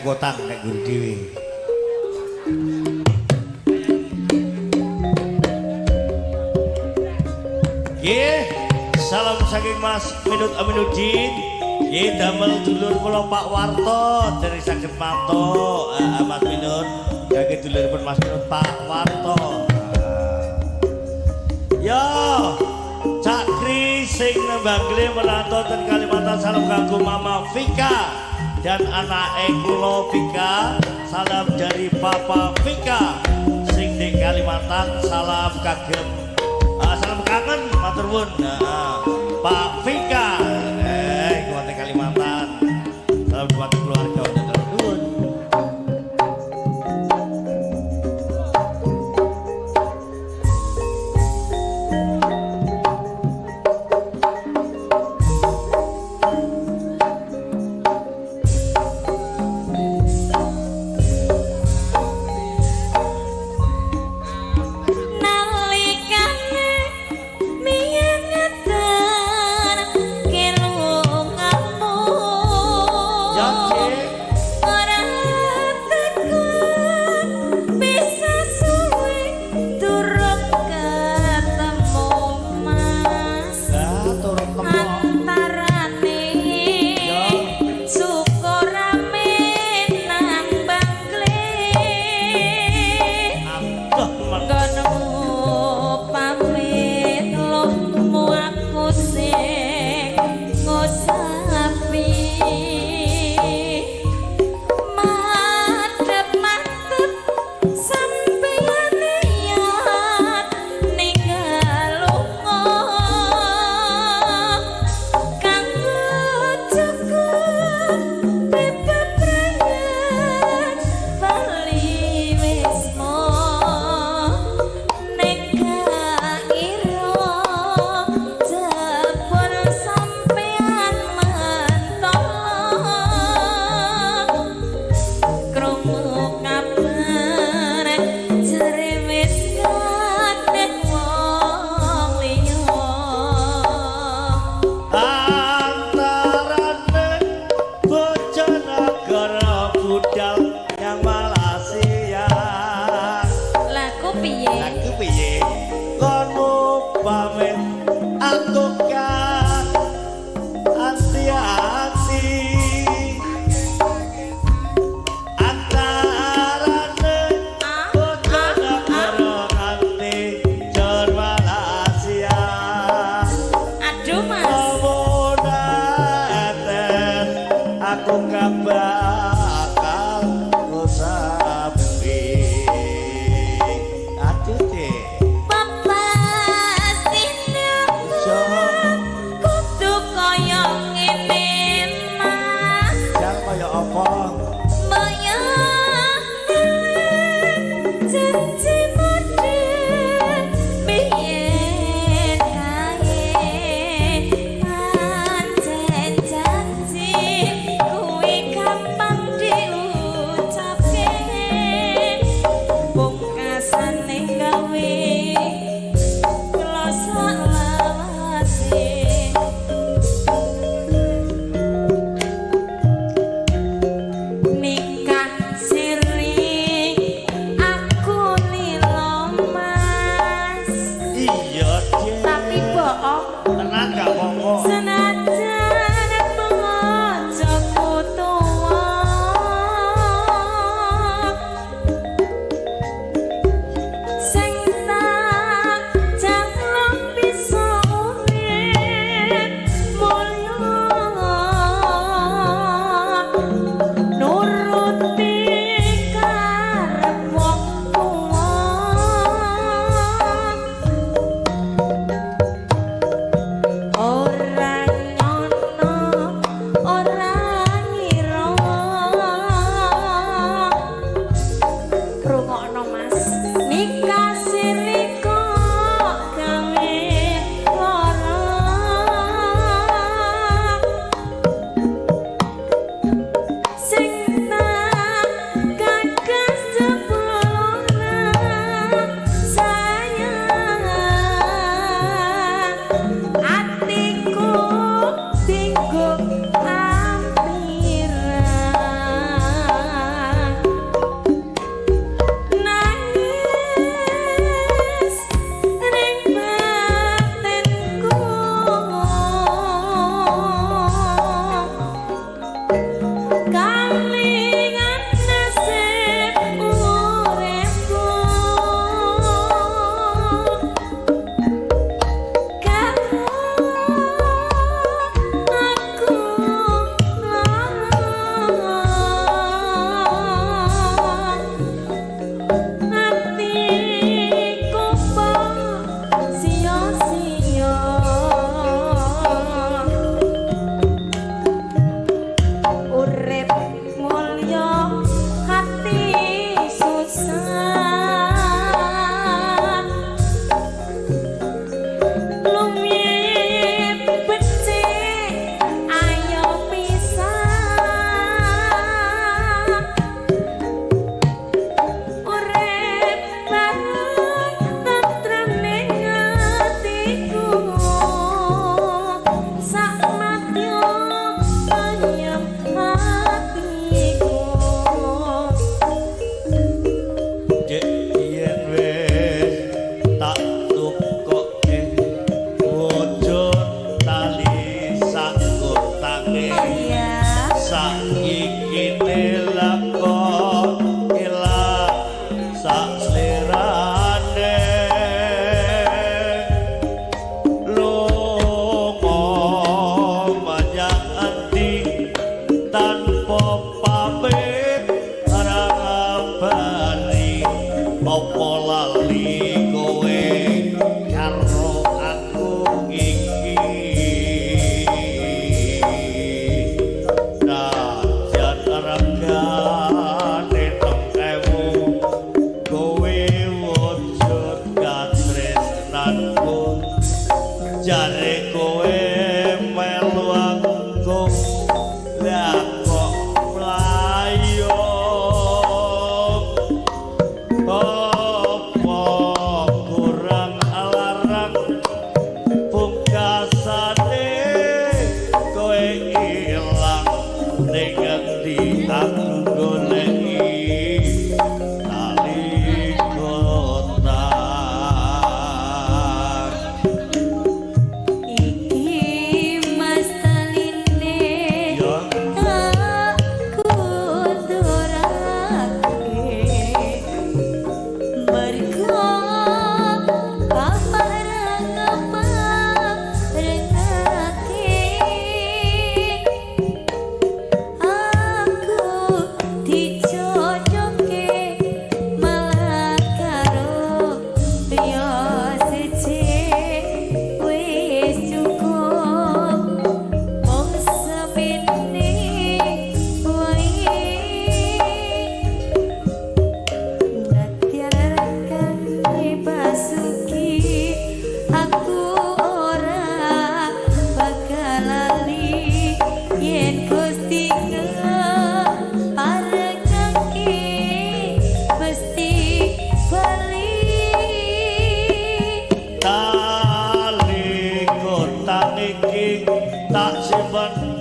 Kotang nek guru dhewe. Nggih, salam saking Mas Minut Aminuddin. Nggih, damel dulur kula Pak Warto dari saged manto. Mas Minut, kangge duluripun Mas Minut Pak Warto. Yo, Cak Kri sing nembangle merantau ten Kalimantan, salam kanggo Mama Vika dan anake kula Vika, salam dari Papa Vika sing di Kalimantan, salam kagem, salam kangen matur nuwun. Pak Vika kuwate Kalimantan, salam buat keluarga matur nuwun. Nalikane miyengetan kelungamu Ya, Cik. Ora tekan bisa suwe durung ketemu Mas. Lah turun temu. Antarane Ya. Sukorame nang Bangkle. Aduh, men. Nggonmu pamit lomu aku sing ngusapi. Madhep mantep sampeyan niat ninggal lunga kanggo cukup beberangan bali wisma ning gak ira jebul sampeyan mentolo krungu kabar jere wis gandeng wong liya. Antarane Bojonegoro budal yang Malaysia. Laku piye? Aku piye? Kono pamit aku kan hati-hati. Antarane Bojonegoro nganti Jor Malaysia. Aduh Mas. Aku gak bakal Tak simpen.